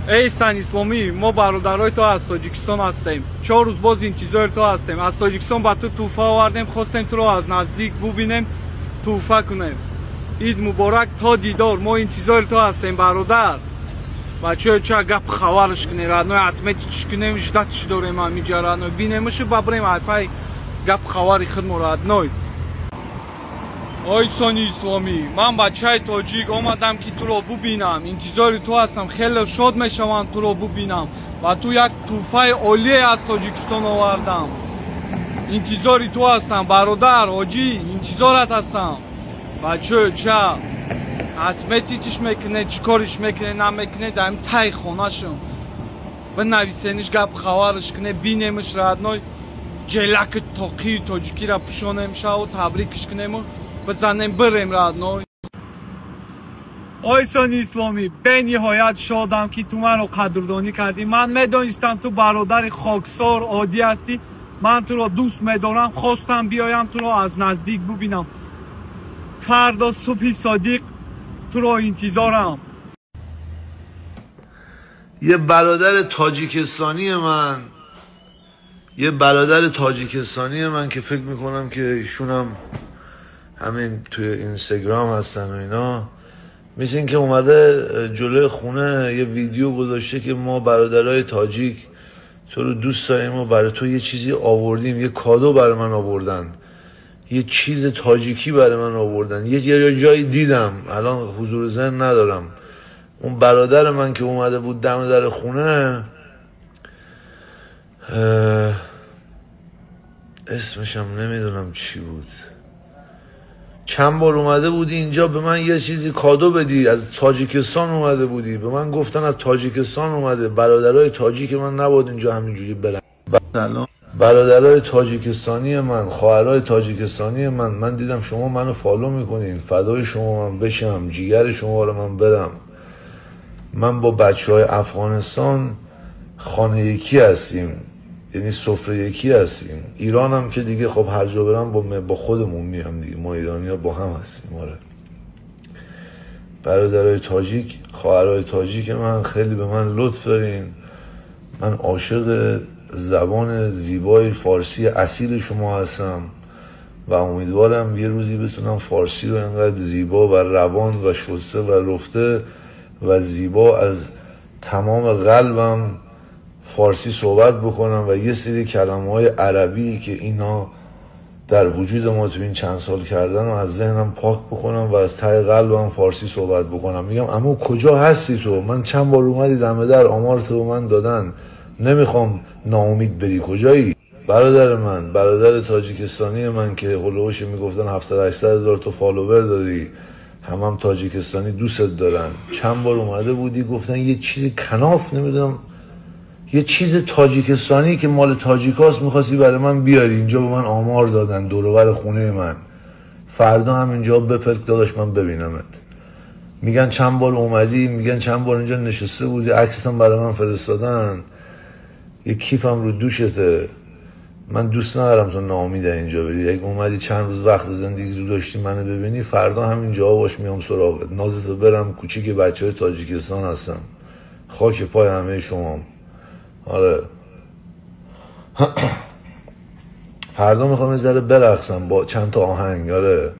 Эй Сан Исломӣ, мо бародарои ту аз Тоҷикистон ҳастем. 4 рӯз боз интизори ту ҳастем. Аз Тоҷикистон ба ту тӯҳфа овардем, хостем туро аз наздик бубинем, тӯҳфа кунем. Ид муборак, то дидор, мо интизори ту ҳастем, бародар. Бачаҳо, ча гап хабарш кунем, родной, отметить кунем, ждать дорем ҳамиҷа, родной. Бинемаш бабрем айпай гап хабари худмо, родной. Ой Сони Исломӣ, ман бачаи тоҷик омадам ки туро бубинам, интизори ту ҳастам, хеле шод мешавам туро бубинам ва ту як тӯҳфаи олие аз Тоҷикистон овардам. Интизори ту ҳастам, бародар, ҳоҷӣ, интизорат ҳастам. Бачаҳо, ча отметить ш мекунед, чӣ кориш мекунед, намекунед, дар тай хонашон бинависениш, гап хабарш кунед, бинемш, родной, ҷелаки тоқии тоҷикиро пӯшонем шаву табрикш кунему бизанем бирем, родной. Ой Сони Исломӣ, бениҳоят шодам ки ту маро қадрдонӣ кардӣ. Ман медонистам ту бародари хоксор оддӣ ҳастӣ. Ман туро дӯст медорам, хостам биёям туро аз наздик бубинам. Фардо субҳи содиқ туро интизорам. یه برادر تاجیکستانی من، یه برادر تاجیکستانی من که فکر میکنم که ایشونم همین توی اینستاگرام هستن و اینا، مثل این که اومده جلوی خونه یه ویدیو گذاشته که ما برادرای تاجیک تو رو دوست داریم و برای تو یه چیزی آوردیم، یه کادو برای من آوردن، یه چیز تاجیکی برای من آوردن، یه جایی دیدم، الان حضور ذهن ندارم. اون برادر من که اومده بود دم در خونه، اسمشم نمیدونم چی بود، چند بار اومده بودی اینجا به من یه چیزی کادو بدی، از تاجیکستان اومده بودی، به من گفتن از تاجیکستان اومده، برادرای تاجیک من نباید اینجا همینجوری برن. برادرای تاجیکستانی من، خواهرای تاجیکستانی من، من دیدم شما منو follow میکنین، فدای شما من بشم، جیگر شما رو من برم. من با بچه های افغانستان خانه یکی هستیم، یعنی سفره یکی هستیم. ایران هم که دیگه خب هر جا برم با خودمون میام دیگه، ما ایرانی ها با هم هستیم. آره برادرای تاجیک، خواهرای تاجیک من خیلی به من لطف دارین. من عاشق زبان زیبای فارسی اصیل شما هستم و امیدوارم یه روزی بتونم فارسی رو انقدر زیبا و روان و شسته و رفته و زیبا از تمام قلبم فارسی صحبت بکنم و یه سری کلمه‌های عربی که اینا در وجود ما تو این چند سال کردن و از ذهنم پاک بکنم و از ته قلبم فارسی صحبت بکنم. میگم عمو کجا هستی تو؟ من چند بار اومدی دم در، آمار تو من دادن، نمیخوام ناامید بری، کجایی؟ برادر من، برادر تاجیکستانی من که هلوش میگفتن 700-800 هزار تا follower داری، هم تاجیکستانی دوستت دارن، چند بار اومده بودی گفتن یه چیزی کناف، نمیدونم یه چیز تاجیکستانی که مال تاجیکاست میخواستی برای من بیاری، اینجا به من آمار دادن دور و بر خونه من، فردا هم اینجا بپلک داداش من ببینمت. میگن چند بار اومدی، میگن چند بار اینجا نشسته بودی، عکستم برای من فرستادن، یه کیفم رو دوشته. من دوست ندارم تو ناامید اینجا بری، اگه اومدی چند روز وقت زندگی رو داشتی منو ببینی، فردا هم اینجا باش میام سراغت، نازتو برم، کوچیک بچهای تاجیکستان هستم، خاک پای همه شما. آره فردا میخوام یه ذره برقصم با چند تا آهنگ. آره.